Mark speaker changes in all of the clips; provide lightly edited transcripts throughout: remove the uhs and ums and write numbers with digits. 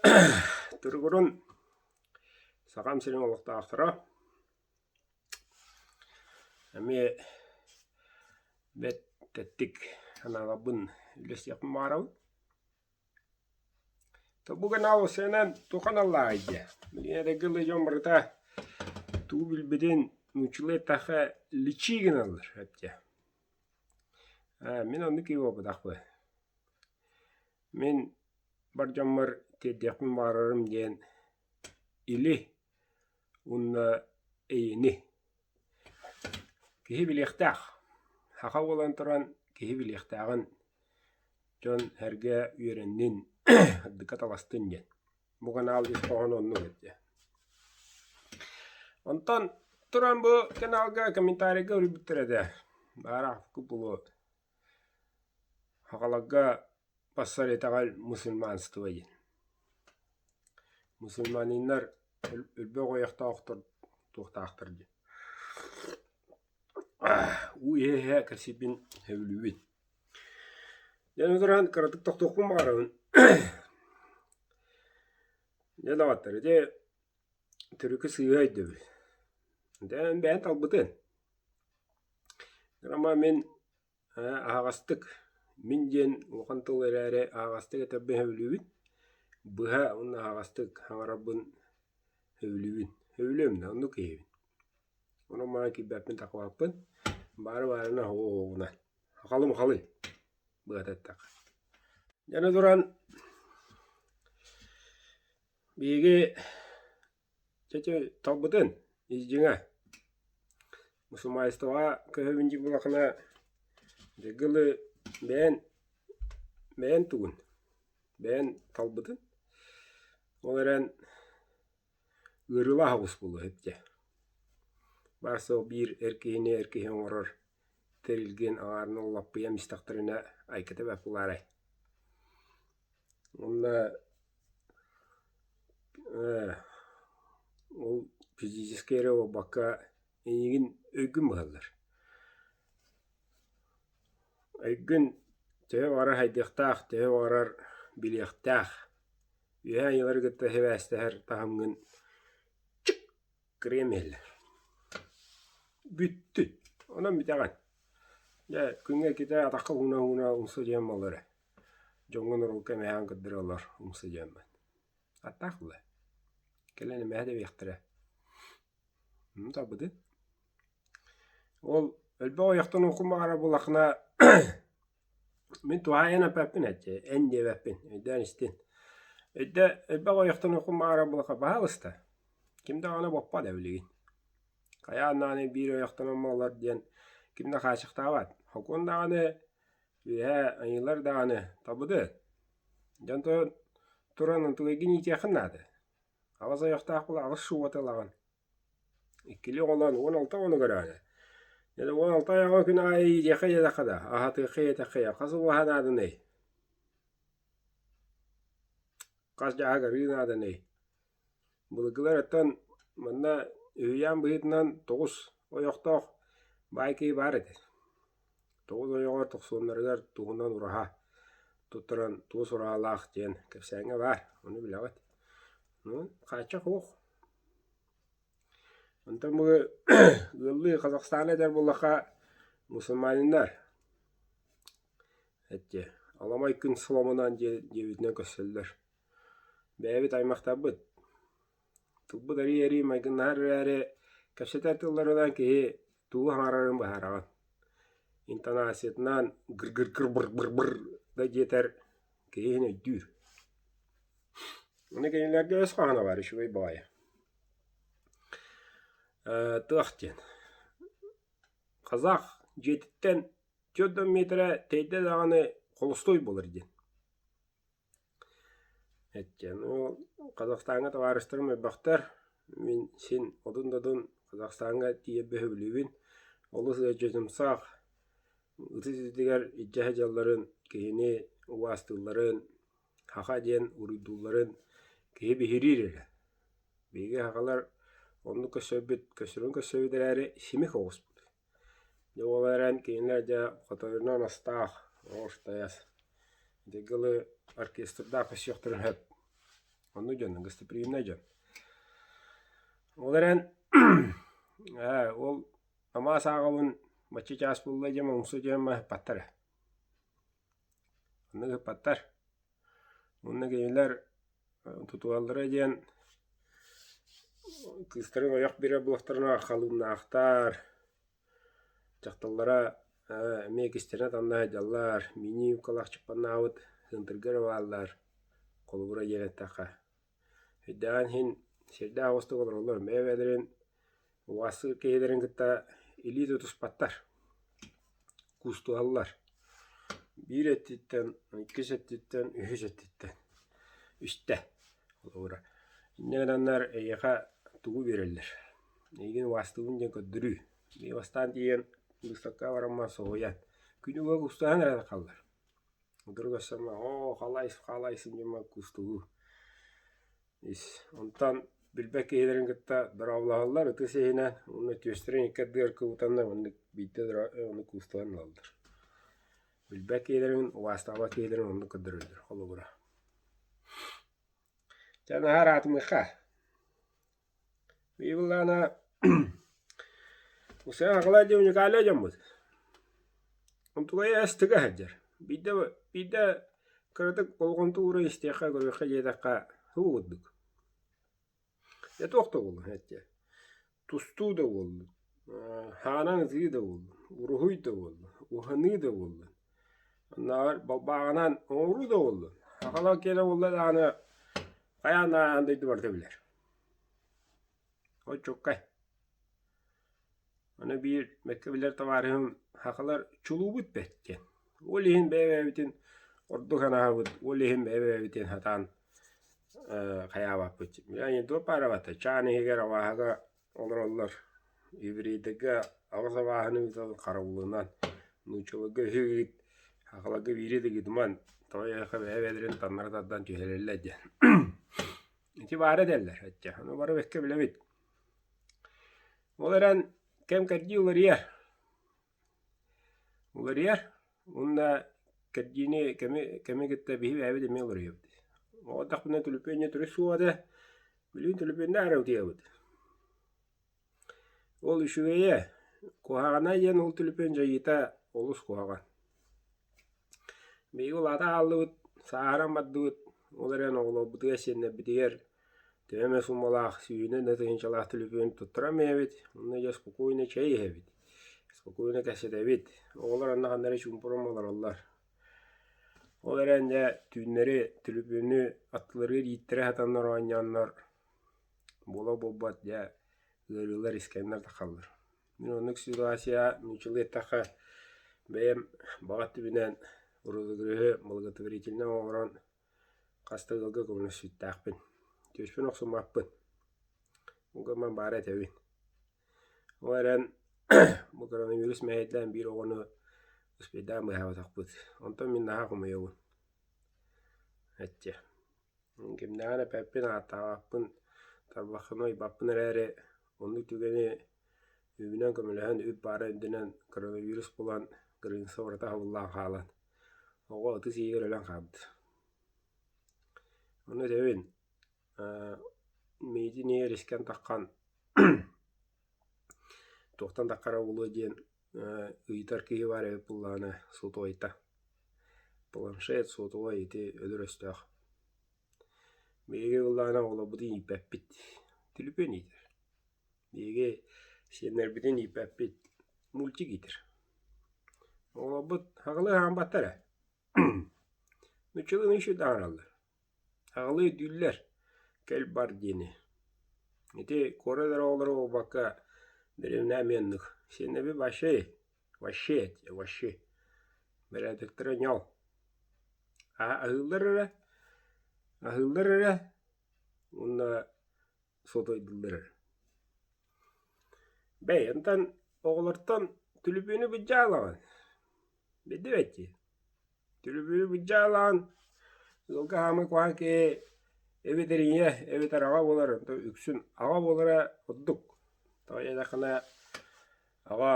Speaker 1: Туругурун Сахам сирин олохтоохторо эмиэ бэрт тэттик санааларбын үллэстиэхпин баҕарабын. Бу канал сыанан туох аналлааҕый диэ? Билигин эргэ дьон барыта тугу билбитин нууччалыы эттэххэ лечи гыналлар эбитэ. Мин оннук киһи буолбатахпын. Мин бар дьоммор тиэрдиэхпин баҕарарым диэн или уонна эйэни. Киһи билиэхтээх. Саха буолан туран киһи билиэхтээҕин дьон-сэргэ үөрэннин, сырдыкка таластын диэн. Бу канал ис хоһооно оннук этэ. Онтон туран бу каналга комментарийга уруйбуттар этэ. Баара буолуо Сахаларга бассар итэҕэл мусульманство диэн. Мусульманиннар өлбөх ойохтоохтор туохтаахтар диэн. Уу иһэ-иһэ кэпсиирбин сөбүлүүбүн. Дьэ аны туран кыратык тохтуохпун баҕарабын. Дьэ доҕоттор, ити төрүкү сыыһа өйдөбүл. Дьэ эн бэйэҥ талбытыҥ. Ама мин аһаҕастык мин диэн улахан тыл эрээри аһаҕастык этэрбин сөбүлүүбүн. Быһа уонна аһаҕастык саҥарарбын сөбүлүүбүн. Сөбүлүөм да, оннук киһибин. Онон маҕан киирбэппин такыбаппын. Баары баарына оһуоҕунан. Халым халый быһата эттэххэ. Дьэ туран биһиги чэ талбытын ис дьиҥэ мусульманствоҕа көһөбүн диир буоллаххына дьыгылы бэйэн бэйэн тугун бэйэн талбытын ол эрэн ыарыылаах оҕус буолуо эбит дьэ. Баар-суох биир эр киһини эр киһи оҥорор тэрилгин аҥаарынан лаппыйан истэхтэринэ айката бэрт буолаарай. Уонна ол физическэй эрэ буолбакка эйигин өйгүн быһаллар. Өйгүн төһө баҕарар хайдыахтаах, төһө баҕарар билиэхтээх. Үөһээ айыылары кытта сибээстэһэр таһымҥын чык кырыйан иһэллэр. Бүттүн. Онон бүтэҕин. Дьэ, күҥҥэ иккитэ атахха ууна-ууна умса дьиэм буолар ээ. Дьоҥҥун уруулка эмээҕин кырдыра олор умса дьиэммин. Аттаах буолуо. Кэлэн эмээһэ дэбиэхтэрэ. Талбытын. Ол өлбөх ойохтон уҥхум баҕарар буоллаххына Мин туһаайан эппэппин эчи, эн диэбэппин, өйдөөн истин. Өйдө элбэх ойохтонуоххун баҕарар буоллахха, баһаалыста, ким даҕаны боппот ээ билигин. Хайаан даҕаны биир ойохтонон буоллар диэн ким да хааччахтаабат. Сокуон даҕаны, үөһээ айыылар даҕаны табыды. Дьон туран онтугайгын иитиэххин наада. Аҕыс ойохтоох буола аҕыс шубата ылаҕын. Иккилии оҕолоон 16 оҕону көрөөрү. Дьэ 16 айаҕа күн аайы иитиэххэ диэтэххэ да, аһатыахха иэтэххэ хас убаһа нааданый? Хас дьааһык арыы нааданый? Былыргылар оттон манна үһүйээн быһыытынан тоҕус ойохтоох баай киһи баар этэ. Тоҕус ойоҕор тохсуоннарыгар туһунан ураһа туттаран туос ураһалаах диэн кэпсээҥҥэ баар, ону билэҕит. Ну, хааччах суох. Онтон бу ыаллыы Казахстаны этэр буоллахха, мусульманиннар эти аламай күн соломунан диэбитинэн көрсөллөр. Бэйэбит аймахтарбыт тылбыт эрий-эрий майгыннаһар эрээри, кэпсэтэр тылларынан киһи тугу саҥарарын быһаараҕын. Интонациятынан гыр-гыр-гыр-быр-быр-быр да диэтэр киһи иһин өйдүүр. Аны кинилэргэ өс хаһана баар үчүгэй баҕайы. Туох диэн казах дьиэтиттэн 40 миэтэрэ тэйдэ даҕаны холостуой буолар диэн. Эттиэн ол Казахстаҥҥа табаарыстарым элбэхтэр. Мин син одун-додун Казахстаҥҥа тиийэрбин сөбүлүүбүн. Олус ыалдьытымсах, ытыс үрдүгэр илдьэ сылдьалларын, киһини убаастыылларын, саха диэн уруйдуулларын киһи биһириир эрэ. Биһиги сахалар оннук көрсөрбүт, көрсөрүн көрсөбүт эрээри симик оҕуспут. Дьэ ол эрэн кинилэр дьэ хотойунан астаах, оҕус тайас. Ити дылы оркестрдаах көрсүөхтэрин сөп. Оннук дьон, гостеприимнай дьон. Ол эрэн ээ ол намаас ааҕабын бачча чаас буолла диэн умса диэн ыһыппаттар ээ. Оннук ыһыппаттар. Уонна кинилэр тутуһаллара диэн кыыстарын ойох биэрэр буоллахтарына халыымнаахтар, дьахталлара эмиэ кистэнэ танна сылдьаллар, мини-юбкалаах чыппаннаабыт сыантырга эрэ бааллар, холобура диэн эттэххэ. Өйдөөн иһин сирдээх оҕустук олороллор, бэйэ-бэйэлэрин убаастыыр киһилэрин кытта илии тутуспаттар, куустуһаллар. Биир өттүттэн, иккис өттүттэн, үһүс өттүттэн үстэ холобура. Инньэ гынаннар эйиэхэ тугу биэрэллэр? Эйигин убаастыыбын диэн көрдөрүү. Биир бастаан тиийэн быыстапкаҕа бараммар соһуйан, күнү быһа кустаһан эрэ хааллар. Утары көрсөммө оо халай халайсын диэммэр кустугу ис. Онтон билбэт киһилэрин кытта дорооболоһоллор ытыс иһинэн уонна түөстэрин икки ардыгар кыбытаннар маннык биирдэ ону куустуһан ылаллар. Билбэт киһилэрин, убаастаабат киһилэрин оннук көрдөрөллөр холобура. Дьэ наһаа ыраатымыахха. Биир Усуйаан Акылай диэн уникальнай дьоммут. Онтукайа эс тыга сылдьар. Биирдэ биирдэ кыратык болҕомто ууран истиэххэ, көрүөххэ диэтэххэ һуу курдук. Дьэ туох да буоллун эттэ тустуу да буоллун, хаанан ытыы да буоллун, уруһуй да буоллун, уһаныы да буоллун, оннооҕор балбааҕынан оҥоруу да буоллун, сахалар киэнэ буолла даҕаны хайаан да аан дойду барыта билэр. Оччоккай. Аны биир бэккэ билэр табаарыһым сахалар чулуубут бэрт диэн. Ол иһин бэйэ-бэйэбитин ордук санаабыт, ол иһин бэйэ-бэйэбитин сатаан хайаабаппыт. Туох баарабата чаан иһигэр абааһыга олороллор. Еврейдэргэ аҕыс абааһыны ыытан харабылынан, нууччаларга үһү ыыт, сахаларга биири да ыытыман, тоҕо эһиэхэ бэйэ-бэйэлэрин таннара тардан түһэрэллэр диэн. Ити баара этэллэр, оччо. Ону бары бэккэ билэбит. Ол эрэн кэм-кэрдии уларыйар. Уларыйар уонна кэрдиини кэми кэми кытта биһи бэйэбит эмиэ уларыйабыт. Оҕо эрдэхпинэ түлүпүөнньэ төрүт суох этэ. Билигин түлүпүөннээх эрэ утуйабыт. Ол үчүгэйэ, куһаҕана диэн ол түлүпүөн дьайыыта олус куһаҕан. Биһиги улаата хааллыбыт, сааһыран бардыбыт, ол эрэн оҕолорбутугар, сиэннэрбитигэр төһө эмэ суумалаах, сүүһүнэн да тыһыынчалаах түлүпүөн туттаран иһэбит, онно дьэ спокойно чэй иһэбит, спокойно кэпсэтэбит. Оҕолор онно ханна эрэ чуумпуран олороллор. Ол эрэн дьэ түүннэри түлүпүөнү аттыларыгар ииттэрэ сатаннар оонньооннор буола-буолбат дьэ ыарыылар, искэннэр тахаллар. Мин оннук ситуация нууччалыы эттэххэ бэйэм баҕа өттүбүнэн розыгрыһы благотворительно оҥорон хас да ыалга көмөлөспүттээхпин. Түөспүн охсуммаппын. Ол гынан баара этэбин. Ол эрэн бу коронавирус мэһэйдээн биир оҕону успейдаан быыһаабатахпыт. Онтон мин наһаа хомойобун. Эччэ. Кимнээҕин эппэппин, ааттаабаппын, тарбаххын уйбаппын эрээри, оннук түгэни үбүнэн көмөлөһөн, үп баара үрдүнэн коронавирус булан, граница барыта аһыллан хаалан, оҕо ытыс иһигэр өлөн хаалбыт. Ону этэбин, миигин иһигэр искэн таххан туохтан таххара буолуо диэн ыйытар киһи баар эбит буоллаҕына сотовайта. Планшет, сотовай ити өлөр өстөөх. Биһиги буоллаҕына оҕолорбутун ииппэппит. Түлүпүөн иитэр. Биһиги сиэннэрбитин ииппэппит. Мультик иитэр. Оҕолорбут аҕалыы хаампаттар ээ. Нууччалыын үчүгэй таҥараллар. Аҕалыы өйдүүллэр, кэл-бар диэни. Ити куорат эрэ оҕолоро буолбакка, дэриэбинэ эмиэ оннук. Сиэннэби вообще, вообще, вообще бэрээдэктэрэ ньол. Аһыыллар эрэ, аһыыллар эрэ уонна сотойдууллар эрэ. Бэй, онтон оҕолортон түлүпүөнү быдьаалаҕын. Биллибэт дии. Түлүбүрү быдьаалаан, ыалга хаамыы куһаҕан киһи эбэтэр ийэ, эбэтэр аҕа буолар, онтон үксүн аҕа буолара ордук. Тоҕо диэтэххинэ аҕа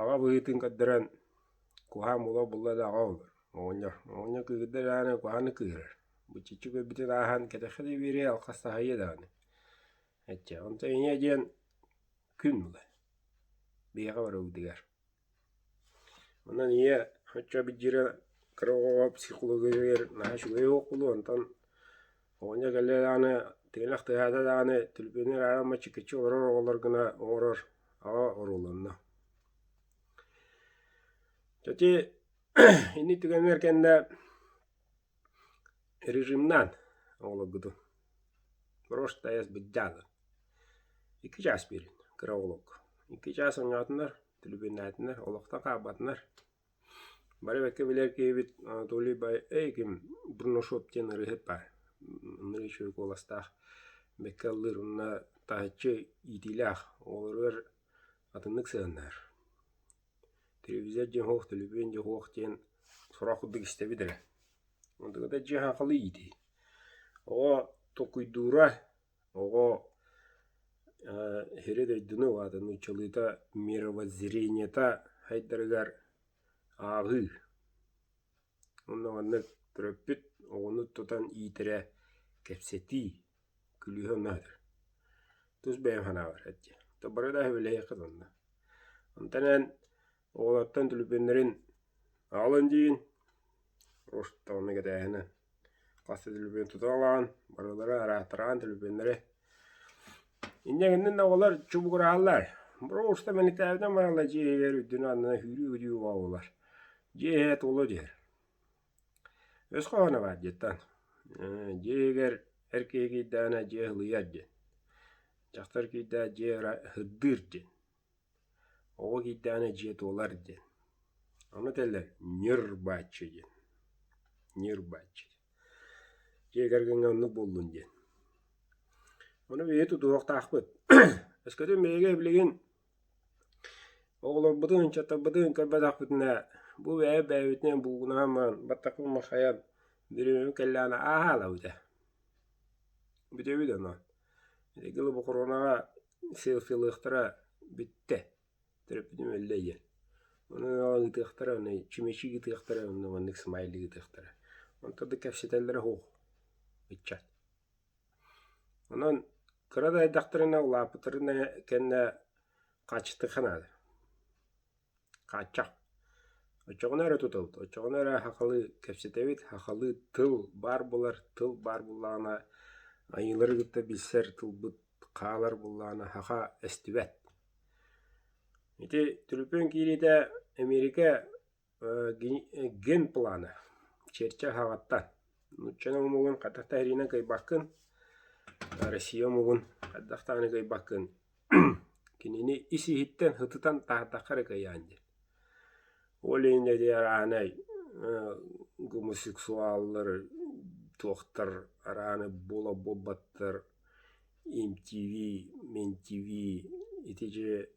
Speaker 1: аҕа быһыытын көрдөрөн куһаҕан буола булла да аҕа буолар. Оҕонньор оҕонньор кыыһырда даҕаны куһаҕаны кыыһырар. Быччыччы көрбүтүн ааһан кэтэххэ да биэриэ, алхас таһыйыа даҕаны. Эччэ, онтон ийэ диэн күн була. Биһиэхэ барыбытыгар. Онон ийэ оччо быдьыыра кыра оҕоҕо психологиятыгар наһаа үчүгэй уох буолуо, онтон оҕонньор кэллэ даҕаны тыынах тыаһаата даҕаны түлүпүөнү араама чиккэччи олорор оҕолор гына оҥорор аҕа оруолланна. Ити инник түгэннэр кэннэ режимнаан оҕолоргутун просто айас быдьаалы 2 чаас биэрин кыра оҕолорго 2 чаас оонньоотунар түлүпүөннээтинэр олохтон хаалбатынар Бары бэккэ билэр киһибит Анатолий Эй ким Бурнашов диэн ырыаһыт баар ынырык үчүгэй куоластаах бэккэ ыллыыр уонна таһыччы иитиилээх оҕолоругар атыннык сыһыаннаһар. Телевизор диэн суох, төлөпүөн диэн суох диэн сурах курдук истэбит эрэ. Онтуката дьиэ саҥахалыы иитии. Оҕо толкуйдуура Оҕо сири-дойдуну аата нууччалыыта мировоззрениета сайдарыгар ааҕыы уонна маннык төрөппүт оҕону тутан иитэрэ кэпсэтии күлүүһэ онно сытар. Тус бэйэм санаабар эт бары да сөбүлэһиэххит онно. Онтон эн оҕолортон түлүпүөннэрин аҕалан диигин просто онно кэтээһинэ Хас да төлөпүөн туталаан, барылара арааттараан төлөпүөннэри. Инньэ гыннын да оҕолор чубугураһаллар. Просто мэлитээбитин бараллар дьиэ иһигэр үрдүнэн аннынан сүүрүү-көтүү буолар. Дьиэ иһэ туолуо түһэр. Өс хоһооно баар дьиэттэн. Дьиэ иһигэр эр киһи киирдэҕинэ дьиэ сылыйар диэн. Дьахтар киирдэҕинэ дьиэ сырдыыр диэн. Оҕо киирдэҕинэ дьиэ туолар диэн. Ону этэллэр ньыр-бааччы диэн. Ньыр-бааччы. Дьиэ кэргэҥҥэ оннук буоллун диэн. Ону биһиги тутуһуохтаахпыт. Өскөтүн биһиги билигин оҕолорбутун, ыччаттарбытын көрбөтөхпүтүнэ, бу бэйэ-бэйэбитинэн булгунаһан баран баттахпын махайан бириэмэбит кэллэҕинэ ааһаалабыт ээ. Бүтэбит онон. Ити дылы бохоруонаҕа селфилыахтара бүттэ, төрөппүтүм өллө диэн. Ону ыытыахтара, ону чүмэчи ыытыахтара, онно маннык смайлик ыытыахтара. Онтон да кэпсэтэллэрэ суох ыччат. Онон кыра да эрдэхтэринэ, улааппыттарын кэннэ хаачыстыахха наада. Хааччах. Оччоҕуна эрэ тутабыт, оччоҕуна эрэ сахалыы кэпсэтэбит, сахалыы тыл баар буолар, тыл баар буоллаҕына айыылары кытта билсэр тылбыт хаалар буоллаҕына саха эстибэт. Ити түлүпүөн киириитэ Эмиэрикэ генплана чэрчи аһаҕаттан нууччаны омугун хайдах да эриинэн кыайбаккын, Россия омугун хайдах даҕаны кыайбаккын Кинини ис-иһиттэн сытытан таһаардахха эрэ кыайаан диэн. Ол иһин ити араанай гомосексуаллар туохтар арааны буола буолбаттар MTV, MTV ити дьэ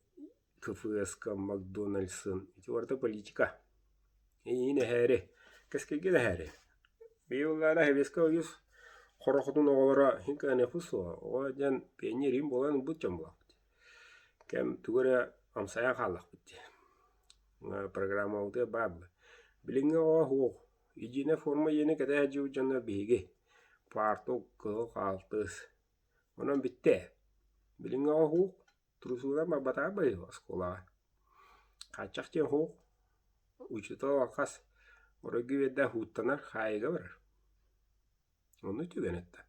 Speaker 1: КФС-ка, Макдональдсын ити барыта политика. Эйигин эһээри, кэскилгин эһээри. Биир Сэбиэскэй Союз хорохотун оҕолоро иһин кыаныахпыт суоҕа. Оҕо диэн пионер иһин буолан ылбыт дьон буолабыт. Кэм тугу эрэ амсайан хааллахпыт дии. Программабытыгар баар буолар. Билиҥҥи оҕо суох. Единая форма диэни кэтэ сылдьыбыт дьоннор биһиги. Фартук, кыһыл хаалтыс. Онон бүттэ. Билиҥҥи оҕо суох. Трусуунан барбатаҕа быһыы оскуолаҕа. Хааччах диэн суох. Учуутал алҕас оройго биэрдэ уһууттанар, хаайыыга барар. Оннук түгэн этэ.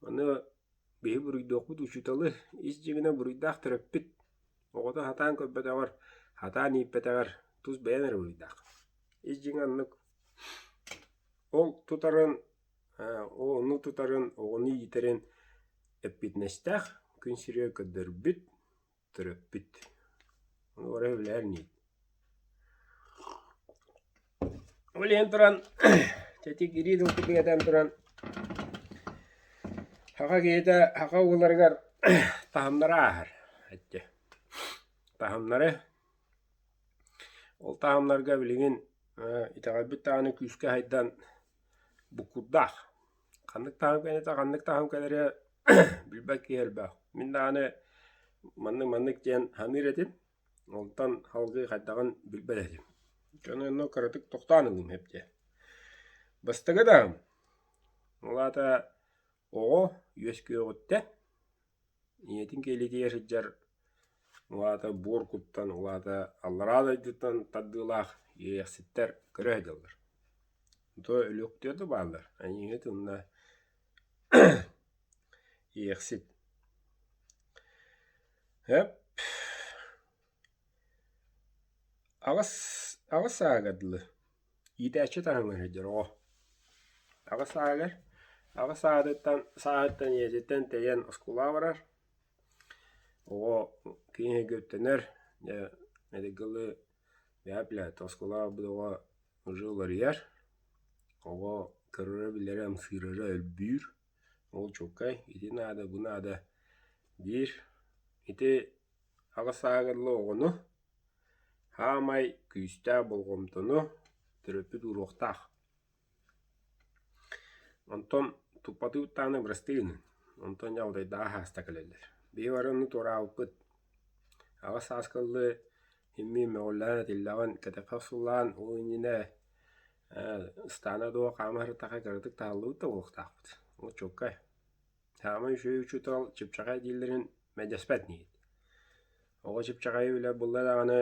Speaker 1: Ону биһи буруйдуохпут учууталы ис дьиҥинэн буруйдаах төрөппүт. Оҕото сатаан көрбөтөҕөр, сатаан ииппэтэҕэр тус бэйэм эрэ буруйдаах. Ис дьиҥэ оннук. Ол тутарын Ону тутарын, оҕону иитэрин эппиэтинэстээх, күн сиригэр көрдөрбүт, төрөппүт. Ону бары сөбүлэһэр инигит. Ол иһин туран, ити кирии тыл курдук этэн туран, саха киһитэ саха ууларыгар таһымнары ааһар эттэ. Таһымнары Ол таһымнарга билигин итэҕэйбит даҕаны күүскэ сайдан буккурдаах. Ханнык таһым кэннитэ ханнык таһым кэлэрэ билбэт киһи элбэх. Мин даҕаны маннык-маннык диэн саныыр этим, онтон салгыы хайдаҕын билбэт этим. Дьону онно кыратык тохтоон ылыым эбит. Бастакы таһым. Ол аата оҕо үөскүөҕүттэн ийэтин киэлитигэр сылдьар ол аата буор куттан, ол аата аллараа дойдуттан тардыылаах иэйэхситтэр көрө сылдьаллар. То өлүөхтүөр да бааллар, айыыһыт уонна иэйэхсит. Эп Аҕыс аҕыс сааһыгар дылы иитээччи таһымыгар сылдьар оҕо. Аҕыс сааһыгар аҕыс сааһыттан сааһыттан ийэтиттэн тэйэн оскуолаҕа барар. Оҕо киэҥ эйгэ үктэнэр, дьэ эдэргэлыы бэйэ оскуолаҕа барбыт оҕо уже уларыйар, оҕо көрөрө-билэрэ, ымсыырара элбиир, ол чуолкай ити наада, бу наада диир. Ити аҕыс сааһыгар дылы оҕону Хаамай күүстээх болҕомтону төрөппүт ууруохтаах. Онтон туппатыы даҕаны бырастыы гыныҥ, онтон дьэ алдайдаах ааста кэлэллэр. Биһи бары онно туораабыппыт. Аҕыс сааска дылы иммиин мөҕүллээн этиллэҕин, кэтэххэ охсуллаан, ол иннинэ ыстаана дуо хаама сырыттахха кыратык таһыллыбыт да буолуохтаахпыт. Ол чуолкай. Саамай үчүгэй учуутал чыпчахай дииллэрин мэлдьэспэт инигит. Оҕо чыпчахайы билэр буолла даҕаны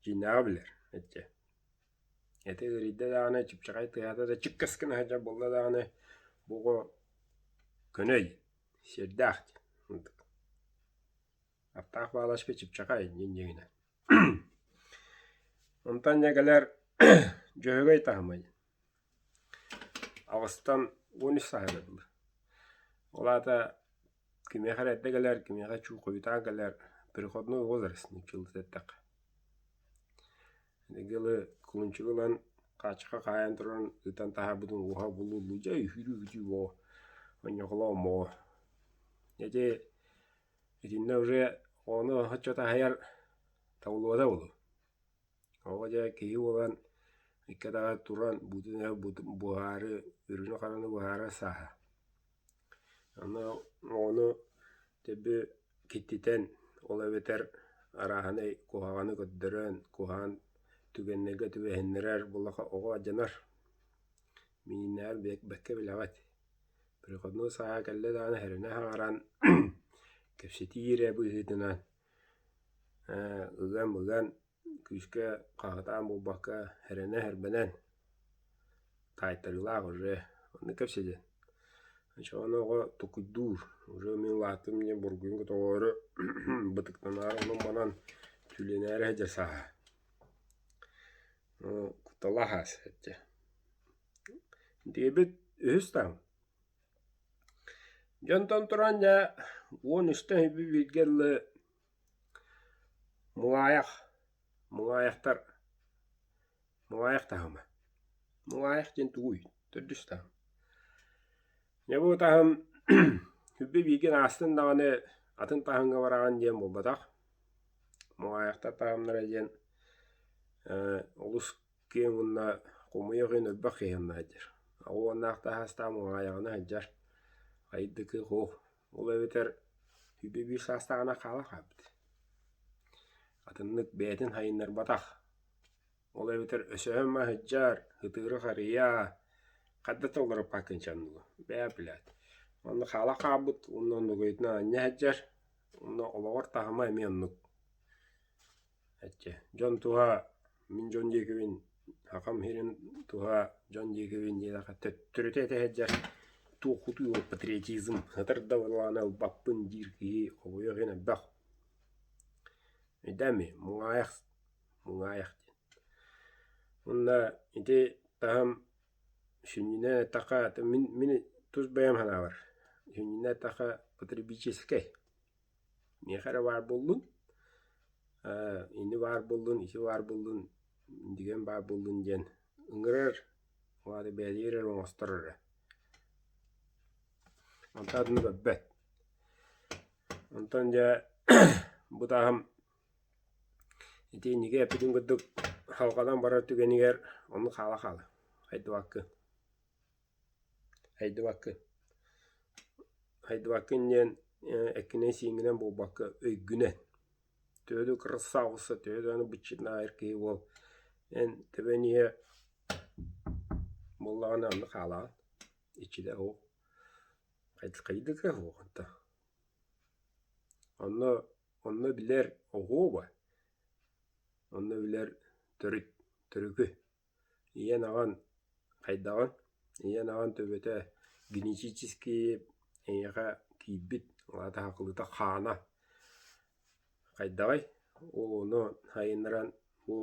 Speaker 1: дьиҥнээҕи билэр иччи. Этэ ыарыйда даҕаны чыпчахай тыаһаата да чыккыс гына сылдьар буолла даҕаны бу оҕо көнөй, сиэрдээх диэн оннук. Аптаах баалашка чыпчахай диэн дьиҥинэн. Онтон дьэ кэлэр Дьөһөгөй таһыма диэн. Аҕыстан 13 сааһыгар дылы. Ол аата кимиэхэ эрэ эрдэ кэлэр, кимиэхэ чуу хойутаан кэлэр переходной возраст нууччалыы эттэххэ. Дылы кулунчугу ылан хааччахха хаайан туран ыытан таһаарбытын уоһа булуллуу дьэ үһүрүү-үтүү буо онньохолоо омоҕо. Ити итиннэ уже ону оччо таһыйар табыллыбата буолуо. Оҕо дьэ киһи буолан икки атаҕар туран буутун иһэ буһаары үрүҥү-хараны буһаара сааһа. Онно оҕону төбө киттитэн, ол эбэтэр арааһынай куһаҕаны көрдөрөн, куһаҕан түгэннэргэ түбэһиннэрэр буоллахха оҕо алдьанар. Мииннээҕэр бэккэ билэҕит. Переходной сааһа кэллэ даҕаны хэринэ хаҥаран кэпсэтии эрэ быһыытынан ыган-быган күүскэ хаһытаан буолбакка эрэнэ-эрбэнэн таайтарыылаах уже оннук кэпсэтэн оччоҕуна оҕо токуйдуур уже мин улааттым диэн бургуйун көтөҕөөрү бытыктанаары онон-манан түлэнээри сылдьар сааһа кутталлаах аас этэ диэбит үһүс таһым Дьонтон туран дьэ 13 бииргэ дылы Муҥаайах, муҥаайахтар, муҥаайах таһыма. Муҥаайах диэн тугуй? Төрдүс таһым. Дьэ бу таһым күбү бииргин аастын даҕаны атын таһымҥа бараҕын диэн буолбатах. Муҥаайахтар таһымнара диэн олус киэҥ уонна хомуйуох иһин элбэх киһи онно сылдьар. Уоннаах таһаастаах муҥаайаҕына сылдьар. Хайдыкы суох. Ол эбэтэр 101 саастааҕынан хаала хаалбыт. Атыннык бэйэтин хайыннарбатах. Ол эбэтэр өсөһөн сылдьар, ытыыры харыйа, хадда толоруппаккын чанныгы. Бээ, блядь. Онно хаала хаалбыт уонна оннугуйутунан анньа сылдьар. Онно олоҕор таһыма эмиэ оннук. Эччэ, дьон туһа мин дьон диэкибин, сахам сирин туһа дьон диэкибин диэтэххэ төттөрүтэ этэ сылдьар туоххутуй ол патриотизм сытар да буоллаҕына ылбаппын диир киһи хомойуох иһин элбэх. Өйдөөн муҥаайах муҥаайах диэн. Уонна ити таһым сүнньүнэн эттэххэ мин мин тус бэйэм санаабар сүнньүнэн эттэххэ потребительскай Миэхэ эрэ баар буоллун, ини баар буоллун, ити баар буоллун, дигэн баар буоллун диэн ыҥырар, ол аата бэйэлиир эрэ оҥостор эрэ. Онтон атыны көрбөт. Онтон дьэ бу таһым ити инники эппитим курдук халҕанан барар түгэнигэр оннук хаала-хаала хайдыбаккын. Хайдыбаккын. Хайдыбаккын диэн эккинэн-сииҥҥинэн буолбакка өйгүнэн. Төһө да кырасаабыса, төһө даҕаны быччынаайар киһи буол, эн төбөҥ иһэ буоллаҕына онно хаалаҕын. Иччитэ суох. Хайдыка суох онто. Онно онно билэр оһуоба, онно билэр төрүт төрүкү. Ийэн аҕан хайдаҕын, ийэн аҕан төбөтө генетически эйиэхэ киирбит, ол аата сахалыыта хаана хайдаҕый? Ол ону сайыннаран бу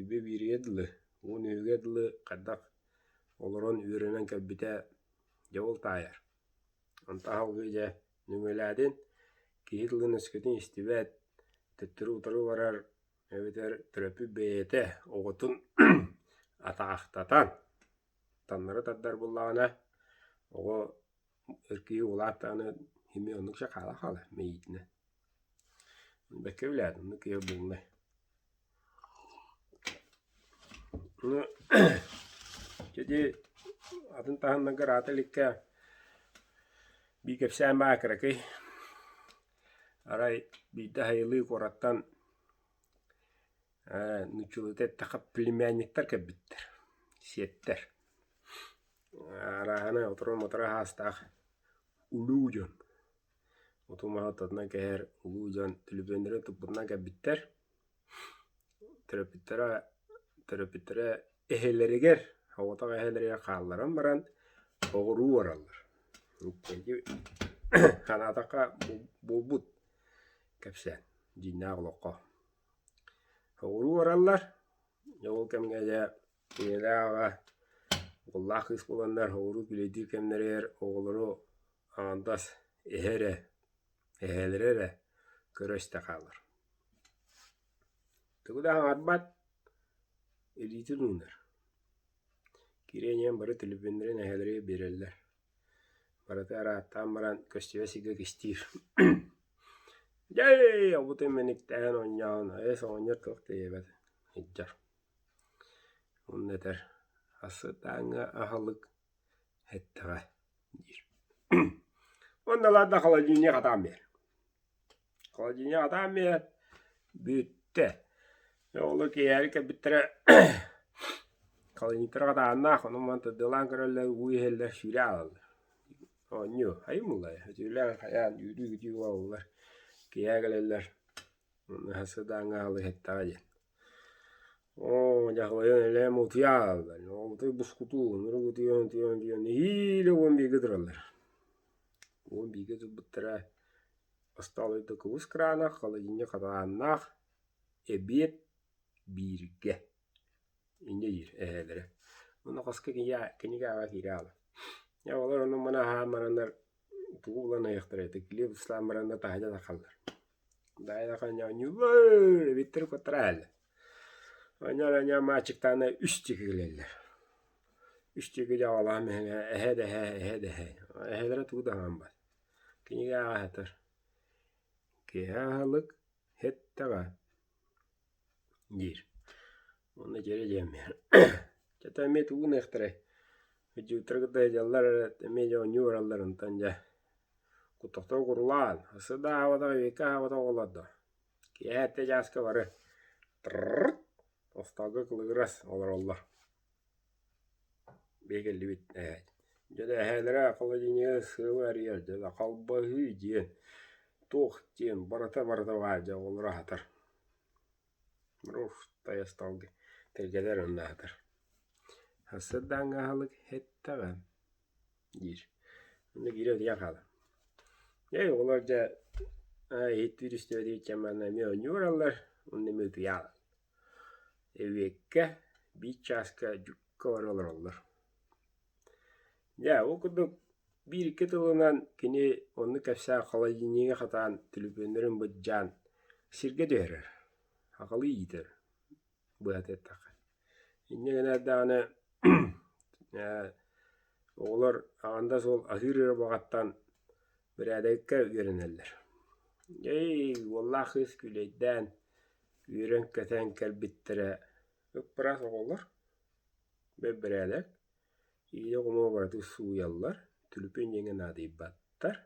Speaker 1: үбү бииригэ дылы, 10 үһүгэ дылы хайдах олорон үөрэнэн кэлбитэ дьэ ол таайар. Онтон салгыы дьэ нөҥүөлээтин, киһи тылын өскөтүн истибэт, төттөрү утары барар эбэтэр төрөппүт бэйэтэ оҕотун атаахтатан таннары тардар буоллаҕына, оҕо өр киһи улааттаҕына эмиэ оннук дьэ хаала-хаала мэйиитинэн. Бэккэ билээт, оннук киһи буолунай. Ну, ити атын таһымнарга ыраата иликкэ биир кэпсээн баар кыракый. Арай биирдэ Хайылыы куораттан ээ нууччалыыта эттэххэ племянниктар кэлбиттэр, сиэттэр. Арааһынай оторо-моторо аһаастаах улуу дьон. Оту-маһы ортотунан кэһэр улуу дьон түлүпүөннэрин туппутунан кэлбиттэр. Төрөппүттэрэ төрөппүттэрэ эһэлэригэр, оҕотох эһэлэригэр хаалларан баран оҕуруу бараллар. Ити санаатахха буолбут кэпсээн дьиҥнээх олоххо. Оҕуруу бараллар, ол кэмҥэ дьэ ийэлээх аҕа уоллаах кыыс буоланнар оҕуруу күүлэйдиир кэмнэригэр оҕолору аҥардас эһэ эрэ, эһээлэрэ эрэ көрө-истэ хаалар. Тугу да аҥарбат, илиитин уунар. Киирэн иһэн бары төлөпүөннэрин эһээлэригэр биэрэллэр. Барыта ырааттаан баран көстүбэт сиргэ кистиир. Дьэй, обутун мэниктээн оонньоон, эс оҕонньор туох да диэбэт, сылдьар. Уонна этэр: «Ассытааҥҥа аһылык эттэҕэ» диир. Уонна ладно холодильник хатаан биэр. Холодильник хатаан биэр, бүттэ. Оҕолор киэһээри кэлбиттэрэ холодильниктара хатааннаах, ону-маны тардыалаан көрөллөр, уу иһэллэр, сүүрэ аалаллар. Оонньуу, хайым ыллай, өтүүлээн хайаан үүрүү-күтүү буолаллар. Киэһэ кэлэллэр, сыдааҥҥа аһылык иһиттэҕэ диэн. Оо, дьахлайан элэм утуйа аалаллар. Оҕобутуй бускутуу, ынырык утуйан утуйан утуйан нэһиилэ 11-гэ тураллар. 11-гэ турбуттара остуолуйда кубус кыраанах, холодильник хатааннаах, эбиэт бииргэ. Инньэ диир эһээлэрэ. Уонна хоско кинигэ кинигэ ааҕа киирэ хаалар. Дьэ оҕолор онон-манан аһаан бараннар тугу булан айахтара этэй килиэп ыстаан бараннар таһырдьа тахаллар. Даайа оонньууллар, эбиттэр куттара аһаллар. Оонньоон-оонньоон маачыктаана үс диэки кэлэллэр. Үс диэки дьаҕалаан эһэ да эһэ, эһэ да эһэ. Эһэлэрэ тугу да аһаан Кинигэ ааҕа сытар. Киэһэ аһылык һэттэҕэ диир. Уонна дьиэрэ диэммиһэр. Чэ эмиэ тугу гыныахтарай? Дьиэбиттэрэ кытта сылдьаллар эрэ, эмиэ дьэ оонньуу бараллар онтон дьэ куттахтара курулаан, сыда аһаабатах, эбиэккэ аһаабатах оҕолор дуо? Киэһэ эрдэ чааска бары тырррт остуолга кылыгырас олороллор. Биһиги кэллибит эһээт. Дьэ эһээлэрэ холодильнигы сыалы арыйар, дьэ халбаһыы диэн, туох диэн барыта-барыта баар дьэ оҕолору аһатар. Руф тайасталга тэлгэлэр онно аһатар. Сарсыардааҥҥы аһылык эттэҕэ диир. Онно киирэ утуйан хаалар. Дьэ оҕолор дьэ иһиттиир истибэтигит чэ манна эмиэ оонньуу бараллар, онно эмиэ утуйа хаалаллар. Эбиэккэ биир чааска дьукка бара олороллор. Дьэ ол курдук биир-икки тылынан кини оннук кэпсээн холодильнигы хатаан, түлүпүөннэрин быдьаан сиргэ түһэрэр, аҕалыы иитэр, быһата эттэххэ. Инньэ гынар даҕаны оҕолор аҕанда суол аһыыр эрэ баҕаттан бэрээдэккэ үөрэнэллэр. Эй, уоллаах кыыс күүлэйдээн, үөрэн-көтөн кэлбиттэрэ ыппыраас оҕолор, бэп-бэрээдэк, Ийэ оҕолоро барытын сууйаллар, түлүпүөн диэҥҥэ наадыйбаттар,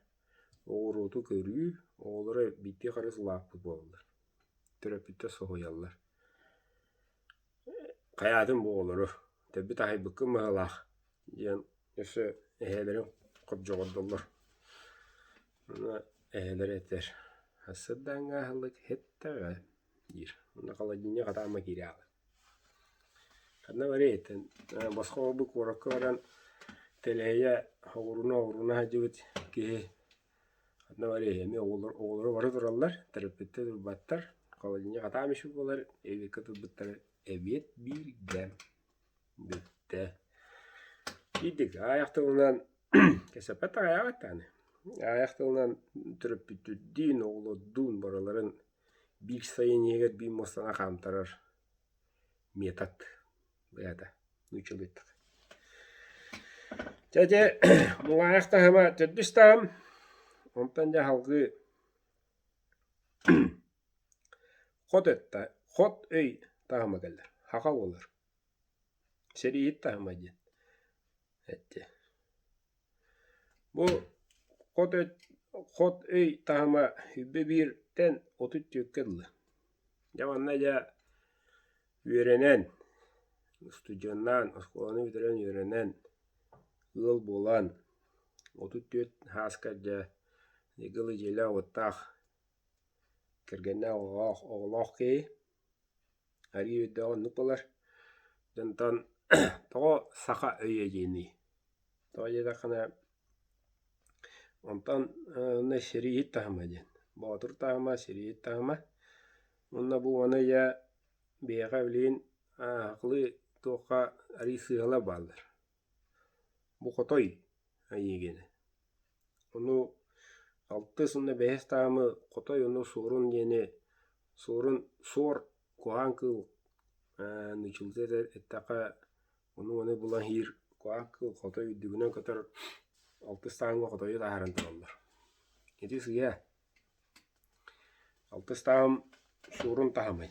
Speaker 1: оҕуруоту көрүү, оҕолоро биирдии харыс улааппыт буолаллар, төрөппүттэр соһуйаллар «Хайаатын бу оҕолору, төрбүт аһыйбыккын быһыылаах» диэн өссө эһээлэрин хобдьоҕордоллор. Уонна эһээлэрэ этэр: «Сарсыардааҥҥы аһылык иһиттэҕэ» диир. Уонна холодильник хатаама киирэ хаалар. Ханна барыай итин босхо буолбут куоракка баран тэлэһийэ оҕуруна-оҕуруна сылдьыбыт киһи ханна барыай эмиэ оҕолор оҕолоро бары тураллар, төрөппүттэр турбаттар, холодильник хатаам иши буолар, эбиэккэ турбуттара эбиэт бииргэ бүттэ. Биирдик аҕыйах тылынан кэпсэппэт аҕыйаҕыт даҕаны аҕыйах тылынан төрөппүттэрдиин, оҕолордуун барыларын биир сайын иһигэр биир муостаны хаамтарар метод быһата нууччалыы эттэххэ. Чэ ити муҥаайах таһыма төрдүс таһым, онтон дьэ салгыы хот өттө хот өй таһыма кэлэр, хаха буолар. Сэрииһит таһыма диэн эттэ. Бу хот хот өй таһыма сүүрбэ бииртэн 34-кэ дылы. Дьэ манна дьэ үөрэнэн, устудьуоннаан, оскуоланы бүтэрэн үөрэнэн, ыал буолан 34 сааска дьэ ыгылы дьиэлээх-уоттаах, кэргэннээх оҕолоох, оҕолоох киһи арыый өйдөөх оннук буолар. Онтон тоҕо саха өйө диэний? Тоҕо диэтэххинэ онтон онно сэрииһит таһыма диэн. Боотур таһыма, сэрииһит таһыма. Уонна бу ону ийэ биһиэхэ билигин аахылыы туохха арыый сыыһалар бааллар. Бу хотой айыы Ону алтыс уонна бэһис таһымы хотой уонна суорун диэни суорун суор куһаҕан кыыл нууччалыы эттэххэ ону-маны булан иһиир куһаҕан кыыл хотой үрдүгүнэн көтөр алтыс таһымҥа хотойу таһааран тураллар. Ити сыыһа. Алтыс таһым суорун таһымай,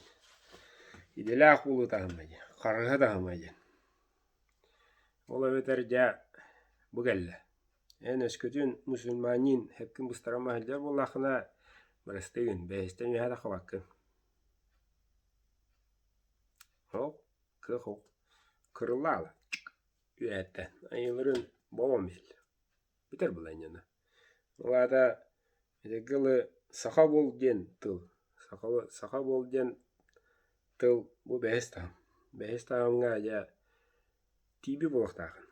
Speaker 1: идэлээх буолуу таһымай, харыһа таһымай диэн. Ол эбэтэр дьэ бу кэллэ. Эн өскөтүн мусульманин һэпкин быстаран сылдьар буоллаххына, бырастыы гын, бэйэстэн үөһэ таххыбаккын. Ол кыах ол кырыллаала үөһэттэн айыыларын бобон биэрэллэр. Бүтэр былаанньана. Ол аата этэргэ дылы саха буол диэн тыл, саха буол диэн тыл бу бэһис таһым. Бэһис таһымҥа дьэ тиийбит буолуохтааххын.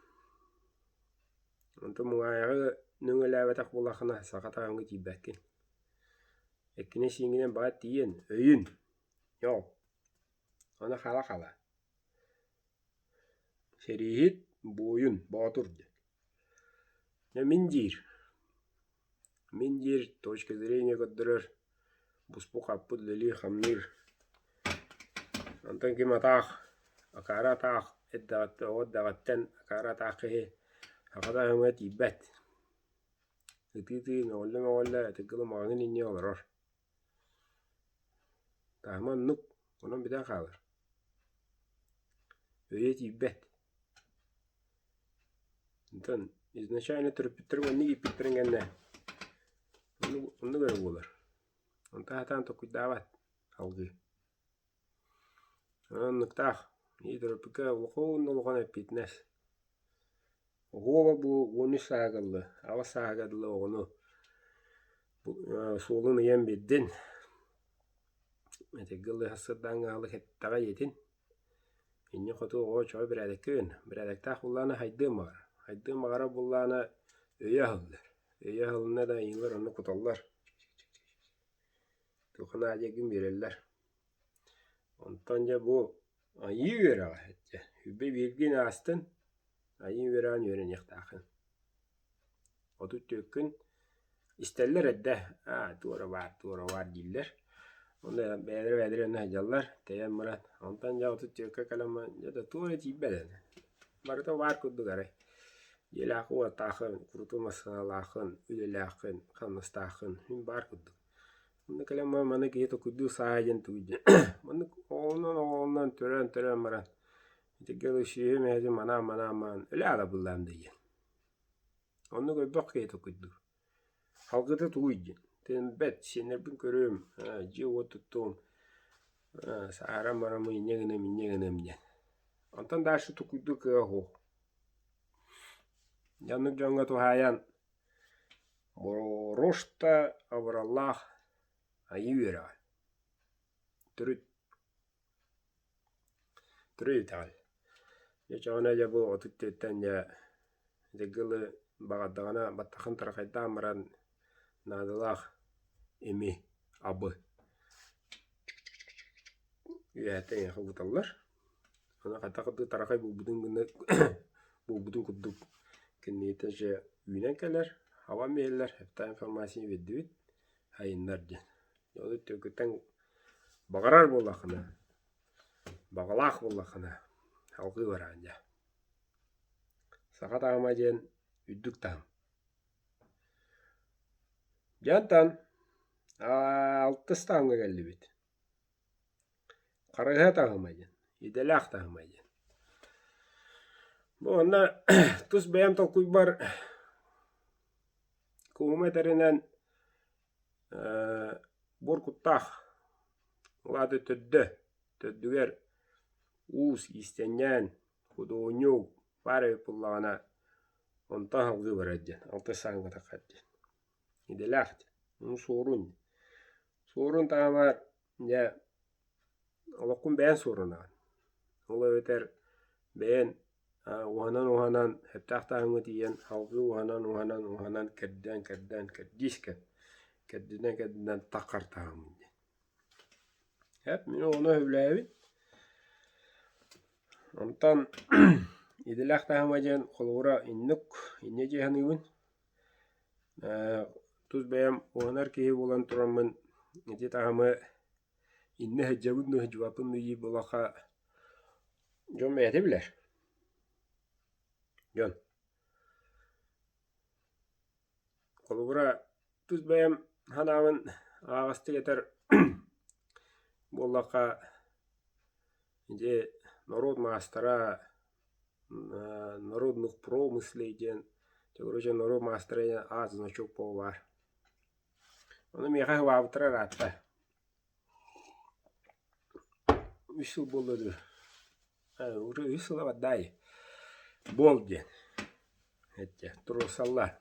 Speaker 1: Онтон муҥаайаҕы нөҥүөлээбэтэх буоллаххына саха таһымҥа тиийбэккин. Эккинэн-сииҥҥинэн баҕар тиийэн өйүн, ньоо, ону хала-хала. Сэрииһит, буойун, боотур диэн. Дьэ мин диир, мин диир точка зрения көрдөрөр, буспут-хаппыт үлэлиир-хамныыр. Онтон ким атаах, акаары атаах эрдэҕиттэн, оҕо эрдэҕиттэн акаары атаах киһи саха таһымыгар тиийбэт. Ытыы-ытыы мөҕүллэ-мөҕүллэ ытыргылы маҕаһыын иннигэр олорор. Таһыма оннук, онон бүтэн хаалар. Өйө тиийбэт. Онтон изначально төрөппүттэрим оннук ииппиттэрин кэннэ оннук, оннук эрэ буолар. Онтон сатаан толкуйдаабат салгыы. Оннуктаах ии төрөппүккэ улахан да улахан эппиэтинэс. Оһуоба бу 13 сааһыгар дылы, аҕыс сааһыгар дылы оҕону суолун ыйан биэрдин. Этэргэ дылы сарсыардааҥҥы аһылык эттэҕэ ийэтин. Инньэ хоту оҕо чоҕо бэрээдэккэ үөн. Бэрээдэктээх буоллаҕына хайдыан баҕарар. Хайдыан баҕарар буоллаҕына өйө аһыллар. Өйө аһылынна да айыылар онно куталлар. Туохха наадыйаргын биэрэллэр. Онтон дьэ бу айыы үөрэҕэ дьэ үбэ бииргин аастын, айыы үөрэҕин үөрэниэхтааххын. 34-күн истэллэр эрдэ, аа туора баар, туора баар дииллэр. Онно бэйэлэрэ бэйэлэрэ онно сылдьаллар, тэйэн баран. Онтон дьэ 34-кэ кэлэн баран дьэ да туора тиийбэт этэ. Барыта баар курдук арай. Дьиэлээххин-уоттааххын, курутуу массыыналааххын, үлэлээххин, хамнастааххын мин баар курдук. Онно кэлэн баран маны киһи толкуйдуу саайа диэн тугуй диэн. Маннык оҕолонон-оҕолонон төрөөн-төрөөн баран итиргэ сүөһү мэһэйдин манаан-манаан баран өлө аалабыллаан да диэн. Оннук өлбөх киһи толкуйдуур. Салгыта тугуй диэн. Тыынбэт, сиэннэрбин көрүөм, дьиэ-уот туттуом, саарам бараммын инньэ гыныам, инньэ гыныам диэн. Онтон дальше толкуйдуур кыаҕа суох. Дьэ оннук дьоҥҥо туһаайан боруоста абыраллаах айыы үөрэҕэ төрүт төрүт итэҕэл. Дьэ оччоҕуна дьэ бу 34-тэн дьэ дьыгылы баҕардаҕына баттахын тарахайдаан баран наадалаах ими абы үөһэттэн эйиэхэ угуталлар. Аны хайдах тарахай буолбутун гына буолбутун курдук кэнниттэн дьэ үүнэн кэлэр, хабан биэрэллэр, эптаах информацияны биэрдибит, айыннар диэн. Ону түөкүттэн баҕарар буоллаххына, баҕалаах буоллаххына салҕыы бараҕын дьэ. Саха таһыма диэн үрдүк таһым. Дьэ онтон алтыс таһымҥа кэллибит. Харыһа таһыма диэн, идэлээх таһыма диэн. Бу онно тус бэйэм толкуйбар куһум этэринэн буор куттаах, ол аата төрдө, төрдүгэр уус, иистэнньээн, худуоһунньук баар эбит буоллаҕына, онтон салгыы барар диэн, алтыс сааҥҥа таххар диэн. Идэлээх диэн. Ону суорун. Суорун таһымар дьэ олоххун бэйэҥ суорунаҕын. Ол эбэтэр бэйэҥ уһанан-уһанан сөптөөх таһымҥа тиийэн салгыы уһанан-уһанан уһанан кэрдээн кэрдээн кэрдиис кэм кэрдинэн кэрдинэн таххар таһыммын диэн. Эп мин ону сөбүлээбит. Онтон идэлээх таһыма диэн холобура иннук инньэ дии саныыбын. Тус бэйэм уһанар киһи буолан тураммын ити таһымы иннэ сылдьабын дуу, сылдьыбаппын дуу диир буоллахха дьон бэйэтэ билэр. Дьон. Холобура, тус бэйэм санаабын аһаҕастык этэр буоллахха, ити норуот маастара народных промыслей диэн, короче, норуот маастара диэн аат значок баар. Ону миэхэ сыбаабыттара ыраатта. Үс сыл буолла дуу, уже үс сыла бардаай. Буол диэн эттэ, туруорсаллар.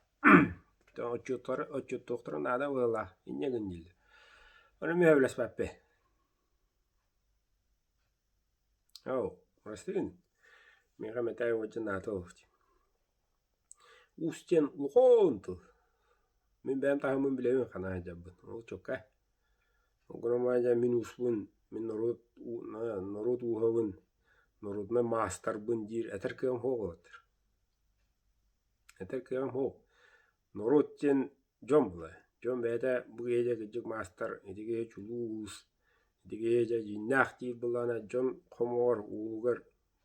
Speaker 1: Отчуттара отчуттуохтара наада быһыылаах, инньэ гын дииллэр. Ону мин сөбүлэспэппин. Оо, простыын, миэхэ мэтээй уолдьа наада олох дии. Уус диэн улахан тыл. Мин бэйэм таһыммын билэбин ханаа сылдьарбын, ол чуолкай. Ол гынан баран дьэ мин ууспун, мин норуот норуот ууһабын, норуодунай маастарбын диир этэр кыаҕым суох уолаттар. Этэр кыаҕым суох. Норуот диэн дьон буолар. Дьон бэйэтэ бу киһи дьэ кырдьык маастар, ити киһи чулуу уус, ити киһи дьэ дьиҥнээх диир буоллаҕына дьон хомоҕор, ууһугар